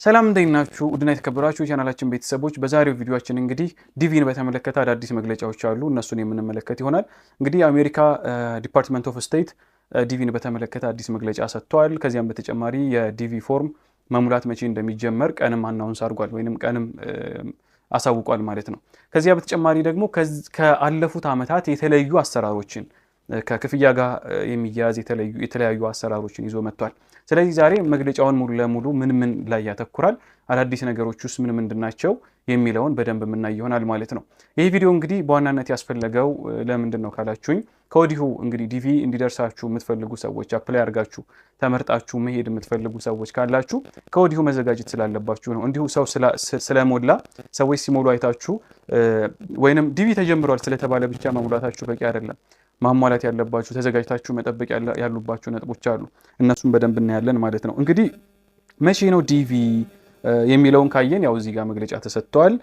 ሰላም፣ እንዴት ናችሁ? ውድና የተከበራችሁ የቻናላችን ቤተሰቦች፣ በዛሬው ቪዲዮአችን እንግዲህ ዲቪን በተመለከተ አዳዲስ መግለጫዎች አሉ። እነሱን የምንመለከት ይሆናል። እንግዲህ የአሜሪካ Department of State ዲቪን በተመለከተ አዲስ መግለጫ ሰጥቷል። ከዚያም በተጨማሪ የዲቪ ፎርም መሙላት መቼ እንደሚጀመር ቀንም announce አድርጓል ወይንም ቀንም አሳውቋል ማለት ነው። ከዚያ በተጨማሪ ደግሞ ከአለፉት ዓመታት የተለዩ አሰራሮችን፣ ከክፍያ ጋር የሚያያዝ የተለያዩ አሰራሮችን ይዞ መጥቷል። ስለዚህ ዛሬ መግለጫውን ሙሉ ለሙሉ ምን ምን ላይ ያተኩራል፣ አዳዲስ ነገሮች ውስጥ ምን ምንድን ናቸው የሚለውን በደንብ የምናይ ይሆናል ማለት ነው። ይህ ቪዲዮ እንግዲህ በዋናነት ያስፈለገው ለምንድን ነው ካላችሁኝ፣ ከወዲሁ እንግዲህ ዲቪ እንዲደርሳችሁ የምትፈልጉ ሰዎች፣ apply አድርጋችሁ ተመርጣችሁ መሄድ የምትፈልጉ ሰዎች ካላችሁ ከወዲሁ መዘጋጀት ስላለባችሁ ነው። እንዲሁ ሰው ስለሞላ፣ ሰዎች ሲሞሉ አይታችሁ ወይንም ዲቪ ተጀምሯል ስለተባለ ብቻ መሙላታችሁ በቂ አይደለም። ማሟላት ያለባችሁ፣ ተዘጋጅታችሁ መጠበቅ ያሉባችሁ ነጥቦች አሉ። እነሱን በደንብ እናያለን ማለት ነው። እንግዲህ መቼ ነው ዲቪ የሚለውን ካየን፣ ያው እዚህ ጋር መግለጫ ተሰጥቷል።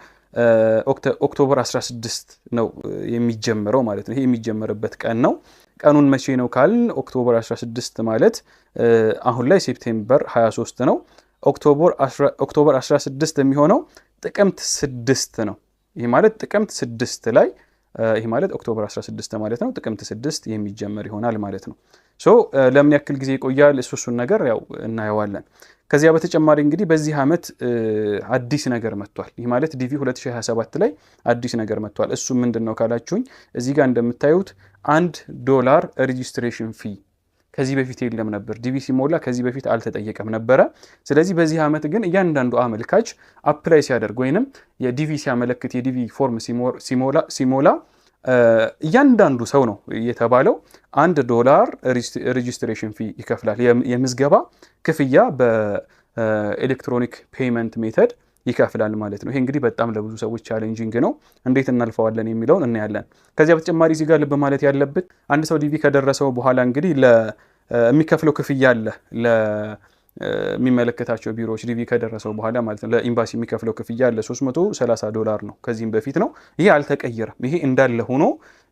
October 16 ነው የሚጀመረው ማለት ነው። ይሄ የሚጀመርበት ቀን ነው። ቀኑን መቼ ነው ካልን፣ October 16 ማለት አሁን ላይ September 23 ነው። October 16 የሚሆነው ጥቅምት 6 ነው። ይህ ማለት ጥቅምት 6 ላይ፣ ይህ ማለት October 16 ማለት ነው። ጥቅምት 6 የሚጀመር ይሆናል ማለት ነው። So ለምን ያክል ጊዜ ይቆያል? እሱን ነገር ያው እናየዋለን። ከዚያ በተጨማሪ እንግዲህ በዚህ ዓመት አዲስ ነገር መጥቷል። ይህ ማለት ዲቪ 2027 ላይ አዲስ ነገር መጥቷል። እሱ ምንድን ነው ካላችሁኝ፣ እዚህ ጋር እንደምታዩት $1 registration fee ከዚህ በፊት የለም ነበር። ዲቪ ሲሞላ ከዚህ በፊት አልተጠየቀም ነበረ። ስለዚህ በዚህ ዓመት ግን እያንዳንዱ አመልካች apply ሲያደርግ ወይንም የዲቪ ሲያመለክት፣ የዲቪ ፎርም ሲሞላ እያንዳንዱ ሰው ነው የተባለው $1 registration fee ይከፍላል። የምዝገባ ክፍያ በ electronic payment method ይከፍላል ማለት ነው። ይሄ እንግዲህ በጣም ለብዙ ሰዎች challenging ነው። እንዴት እናልፈዋለን የሚለውን እናያለን። ከዚያ በተጨማሪ እዚህ ጋር ልብ ማለት ያለብን፣ አንድ ሰው ዲቪ ከደረሰው በኋላ እንግዲህ የሚከፍለው ክፍያ አለ ለሚመለከታቸው ቢሮዎች፣ ዲቪ ከደረሰው በኋላ ማለት ነው። ለኤምባሲ የሚከፍለው ክፍያ አለ፣ 330 ዶላር ነው። ከዚህም በፊት ነው። ይሄ አልተቀየረም። ይሄ እንዳለ ሆኖ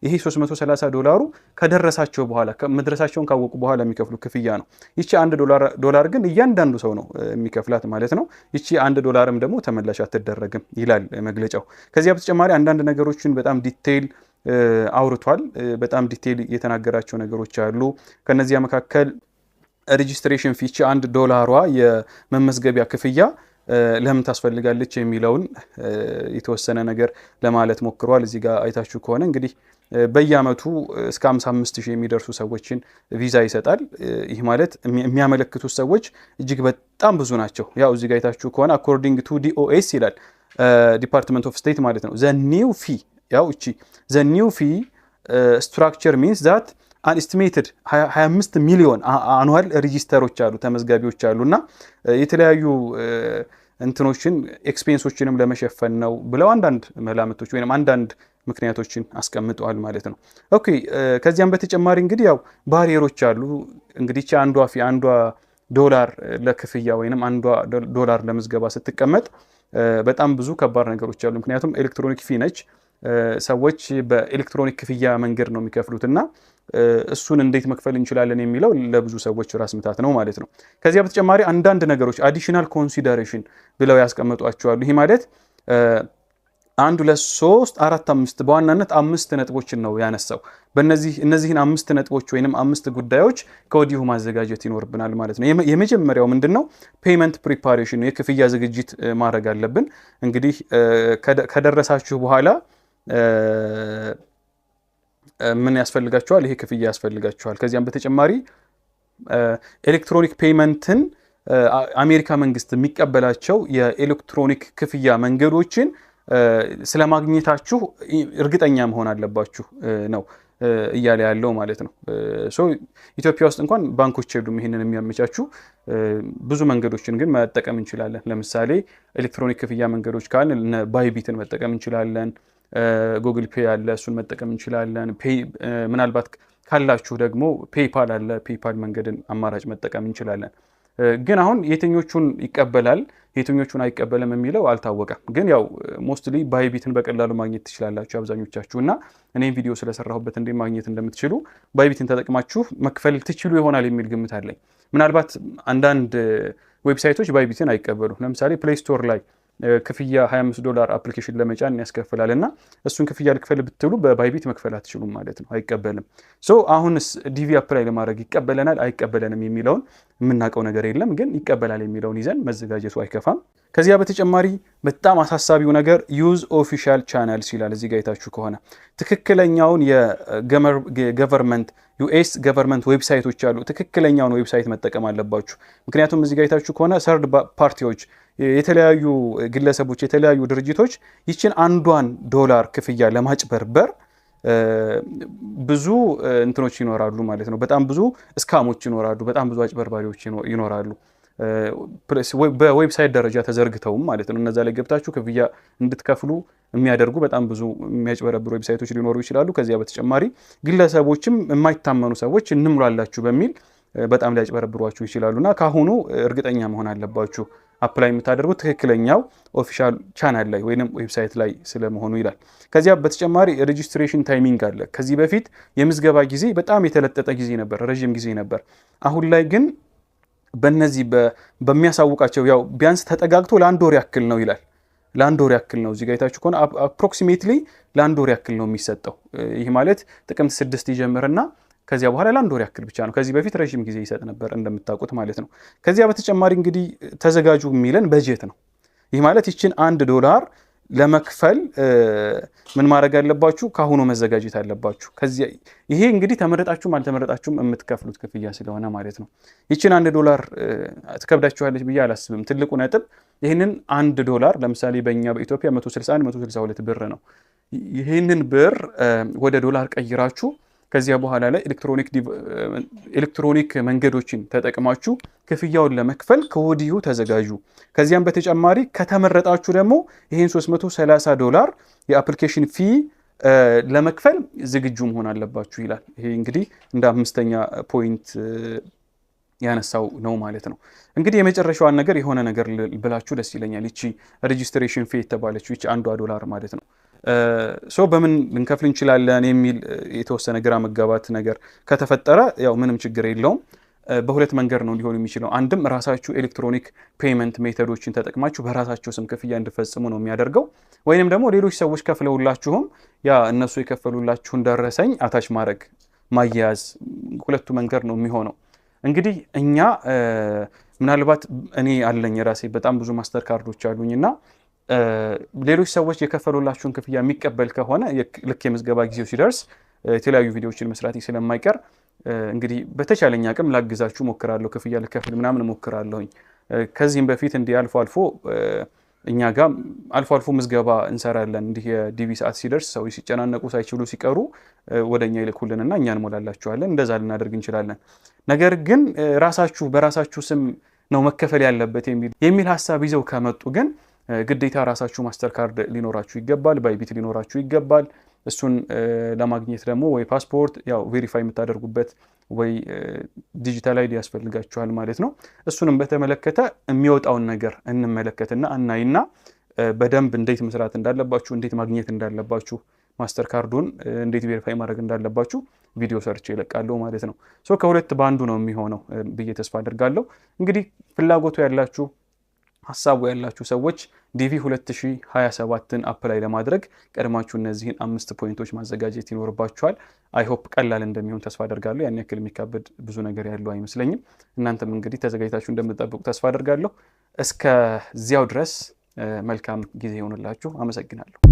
ይሄ 330 ዶላሩ ከደረሳቸው በኋላ፣ መድረሳቸውን ካወቁ በኋላ የሚከፍሉ ክፍያ ነው። ይቺ 1 ዶላር ግን እያንዳንዱ ሰው ነው የሚከፍላት ማለት ነው። ይቺ 1 ዶላርም ደግሞ ተመላሽ አትደረግም ይላል መግለጫው። ከዚያ በተጨማሪ አንዳንድ ነገሮችን በጣም detail አውርቷል። በጣም detail የተናገራቸው ነገሮች አሉ። ከነዚያ መካከል registration fee፣ 1 ዶላሯ የመመዝገቢያ ክፍያ ለምን ታስፈልጋለች የሚለውን የተወሰነ ነገር ለማለት ሞክሯል። እዚህ ጋር አይታችሁ ከሆነ እንግዲህ በየዓመቱ እስከ 55 ሺህ የሚደርሱ ሰዎችን ቪዛ ይሰጣል። ይህ ማለት የሚያመለክቱት ሰዎች እጅግ በጣም ብዙ ናቸው። ያው እዚህ ጋር አይታችሁ ከሆነ according to DOS ይላል፣ Department of State ማለት ነው። The new fee፣ ያው እቺ the new fee structure means that an estimated 25 ሚሊዮን annual register ኦች አሉ፣ ተመዝጋቢዎች አሉ እና የተለያዩ እንትኖችን expense ኦችንም ለመሸፈን ነው ብለው አንዳንድ መላምቶች ወይም አንዳንድ ምክንያቶችን አስቀምጠዋል ማለት ነው። Okay፣ ከዚያም በተጨማሪ እንግዲህ ያው barrier ኦች አሉ። እንግዲህ አንዷ fee፣ 1 ዶላር ለክፍያ ወይንም 1 ዶላር ለምዝገባ ስትቀመጥ በጣም ብዙ ከባድ ነገሮች አሉ። ምክንያቱም electronic fee ነች። ሰዎች በኤሌክትሮኒክ ክፍያ መንገድ ነው የሚከፍሉት እና እሱን እንዴት መክፈል እንችላለን የሚለው ለብዙ ሰዎች ራስ ምታት ነው ማለት ነው። ከዚያ በተጨማሪ አንዳንድ ነገሮች additional consideration ብለው ያስቀመጧቸው አሉ። ይህ ማለት አንድ፣ ሁለት፣ ሶስት፣ አራት፣ አምስት፣ በዋናነት አምስት ነጥቦችን ነው ያነሳው። በእነዚህ እነዚህን አምስት ነጥቦች ወይንም አምስት ጉዳዮች ከወዲሁ ማዘጋጀት ይኖርብናል ማለት ነው። የመጀመሪያው ምንድን ነው? Payment preparation፣ የክፍያ ዝግጅት ማድረግ አለብን። እንግዲህ ከደረሳችሁ በኋላ ምን ያስፈልጋችኋል? ይሄ ክፍያ ያስፈልጋችኋል። ከዚያም በተጨማሪ electronic payment ን፣ አሜሪካ መንግስት የሚቀበላቸው የኤሌክትሮኒክ ክፍያ መንገዶችን ስለማግኘታችሁ እርግጠኛ መሆን አለባችሁ ነው እያለ ያለው ማለት ነው። So ኢትዮጵያ ውስጥ እንኳን ባንኮች የሉም ይሄንን የሚያመቻቹ። ብዙ መንገዶችን ግን መጠቀም እንችላለን። ለምሳሌ ኤሌክትሮኒክ ክፍያ መንገዶች ካልን Bybit ን መጠቀም እንችላለን። Google Pay አለ፣ እሱን መጠቀም እንችላለን። ምናልባት ካላችሁ ደግሞ PayPal አለ፣ PayPal መንገድን አማራጭ መጠቀም እንችላለን። ግን አሁን የትኞቹን ይቀበላል፣ የትኞቹን አይቀበልም የሚለው አልታወቀም። ግን ያው mostly Bybit ን በቀላሉ ማግኘት ትችላላችሁ አብዛኞቻችሁ፣ እና እኔም ቪዲዮ ስለሰራሁበት እንዴት ማግኘት እንደምትችሉ፣ Bybit ን ተጠቅማችሁ መክፈል ትችሉ ይሆናል የሚል ግምት አለኝ። ምናልባት አንዳንድ website ኦች Bybit ን አይቀበሉም። ለምሳሌ Play Store ላይ ክፍያ $25 application ለመጫን ያስከፍላል እና እሱን ክፍያ ልክፈል ብትሉ በ Bybit መክፈል አትችሉም ማለት ነው፣ አይቀበልም። So አሁንስ DV apply ለማድረግ ይቀበለናል አይቀበለንም የሚለውን የምናውቀው ነገር የለም፣ ግን ይቀበላል የሚለውን ይዘን መዘጋጀቱ አይከፋም። ከዚያ በተጨማሪ በጣም አሳሳቢው ነገር use official channels ይላል። እዚህ ጋር አይታችሁ ከሆነ ትክክለኛውን የ government US government website ኦች አሉ። ትክክለኛውን website መጠቀም አለባችሁ። ምክንያቱም እዚህ ጋር አይታችሁ ከሆነ third party ዎች፣ የተለያዩ ግለሰቦች፣ የተለያዩ ድርጅቶች ይችን አንዷን ዶላር ክፍያ ለማጭበርበር ብዙ እንትኖች ይኖራሉ ማለት ነው። በጣም ብዙ scam ኦች ይኖራሉ። በጣም ብዙ አጭበርባሪዎች ይኖራሉ። በ website ደረጃ ተዘርግተውም ማለት ነው። እነዛ ላይ ገብታችሁ ክፍያ እንድትከፍሉ የሚያደርጉ በጣም ብዙ የሚያጭበረብሩ website ኦች ሊኖሩ ይችላሉ። ከዚያ በተጨማሪ ግለሰቦችም የማይታመኑ ሰዎች እንሙላላችሁ በሚል በጣም ሊያጭበረብሯችሁ ይችላሉ እና ከአሁኑ እርግጠኛ መሆን አለባችሁ apply የምታደርጉት ትክክለኛው official channel ላይ ወይም website ላይ ስለመሆኑ ይላል። ከዚያ በተጨማሪ registration timing አለ። ከዚህ በፊት የምዝገባ ጊዜ በጣም የተለጠጠ ጊዜ ነበር፣ ረዥም ጊዜ ነበር። አሁን ላይ ግን በእነዚህ በሚያሳውቃቸው ያው ቢያንስ ተጠጋግቶ ለአንድ ወር ያክል ነው ይላል። ለአንድ ወር ያክል ነው። እዚህ ጋር አይታችሁ ከሆነ approximately ለአንድ ወር ያክል ነው የሚሰጠው። ይህ ማለት ጥቅምት 6 ይጀምርና ከዚያ በኋላ ለአንድ ወር ያክል ብቻ ነው። ከዚህ በፊት ረዥም ጊዜ ይሰጥ ነበር እንደምታውቁት ማለት ነው። ከዚያ በተጨማሪ እንግዲህ ተዘጋጁ የሚለን በጀት ነው። ይህ ማለት ይችን $1 ለመክፈል ምን ማድረግ አለባችሁ? ከአሁኑ መዘጋጀት አለባችሁ። ከዚያ ይሄ እንግዲህ ተመረጣችሁም አልተመረጣችሁም የምትከፍሉት ክፍያ ስለሆነ ማለት ነው። ይችን $1 ትከብዳችኋለች ብዬ አላስብም። ትልቁ ነጥብ ይህንን $1 ለምሳሌ በእኛ በኢትዮጵያ 161 162 ብር ነው። ይህንን ብር ወደ ዶላር ቀይራችሁ ከዚያ በኋላ ላይ ኤሌክትሮኒክ መንገዶችን ተጠቅማችሁ ክፍያውን ለመክፈል ከወዲሁ ተዘጋጁ። ከዚያም በተጨማሪ ከተመረጣችሁ ደግሞ ይህን $330 የ application fee ለመክፈል ዝግጁ መሆን አለባችሁ ይላል። ይሄ እንግዲህ እንደ አምስተኛ point ያነሳው ነው ማለት ነው። እንግዲህ የመጨረሻዋን ነገር የሆነ ነገር ብላችሁ ደስ ይለኛል። ይቺ registration fee የተባለችው ይቺ $1 ማለት ነው። So በምን ልንከፍል እንችላለን የሚል የተወሰነ ግራ መጋባት ነገር ከተፈጠረ ያው ምንም ችግር የለውም። በሁለት መንገድ ነው ሊሆን የሚችለው። አንድም ራሳችሁ electronic payment method ኦችን ተጠቅማችሁ በራሳቸው ስም ክፍያ እንዲፈጽሙ ነው የሚያደርገው። ወይንም ደግሞ ሌሎች ሰዎች ከፍለውላችሁም ያ እነሱ የከፈሉላችሁን ደረሰኝ attach ማድረግ ማያያዝ፣ ሁለቱ መንገድ ነው የሚሆነው። እንግዲህ እኛ ምናልባት እኔ አለኝ የራሴ በጣም ብዙ Mastercard ኦች አሉኝና ሌሎች ሰዎች የከፈሉላችሁን ክፍያ የሚቀበል ከሆነ ልክ የምዝገባ ጊዜው ሲደርስ የተለያዩ ቪዲዮዎችን መስራት ስለማይቀር እንግዲህ በተቻለኝ አቅም ላግዛችሁ ሞክራለሁ። ክፍያ ልከፍል ምናምን ሞክራለሁኝ። ከዚህም በፊት እንዲህ አልፎ አልፎ እኛ ጋር አልፎ አልፎ ምዝገባ እንሰራለን። እንዲህ የ DV ሰዓት ሲደርስ ሰዎች ሲጨናነቁ ሳይችሉ ሲቀሩ ወደ እኛ ይልኩልንና እኛ እንሞላላችኋለን። እንደዛ ልናደርግ እንችላለን። ነገር ግን ራሳችሁ በራሳችሁ ስም ነው መከፈል ያለበት የሚል ሀሳብ ይዘው ከመጡ ግን ግዴታ ራሳችሁ Mastercard ሊኖራችሁ ይገባል፣ Bybit ሊኖራችሁ ይገባል። እሱን ለማግኘት ደግሞ ወይ ፓስፖርት ያው verify የምታደርጉበት ወይ digital ID ያስፈልጋችኋል ማለት ነው። እሱንም በተመለከተ የሚወጣውን ነገር እንመለከትና እናይና በደንብ እንዴት መስራት እንዳለባችሁ፣ እንዴት ማግኘት እንዳለባችሁ፣ Mastercard ኡን እንዴት verify ማድረግ እንዳለባችሁ ቪዲዮ ሰርቼ እለቃለሁ ማለት ነው። So ከሁለት በአንዱ ነው የሚሆነው ብዬ ተስፋ አድርጋለሁ። እንግዲህ ፍላጎቱ ያላችሁ ሀሳቡ ያላችሁ ሰዎች DV 2027ን apply ለማድረግ ቀድማችሁ እነዚህን 5 point ኦች ማዘጋጀት ይኖርባችኋል። I hope ቀላል እንደሚሆን ተስፋ አደርጋለሁ። ያን ያክል የሚካበድ ብዙ ነገር ያለው አይመስለኝም። እናንተም እንግዲህ ተዘጋጅታችሁ እንደምትጠብቁ ተስፋ አደርጋለሁ። እስከዚያው ድረስ መልካም ጊዜ ይሆንላችሁ። አመሰግናለሁ።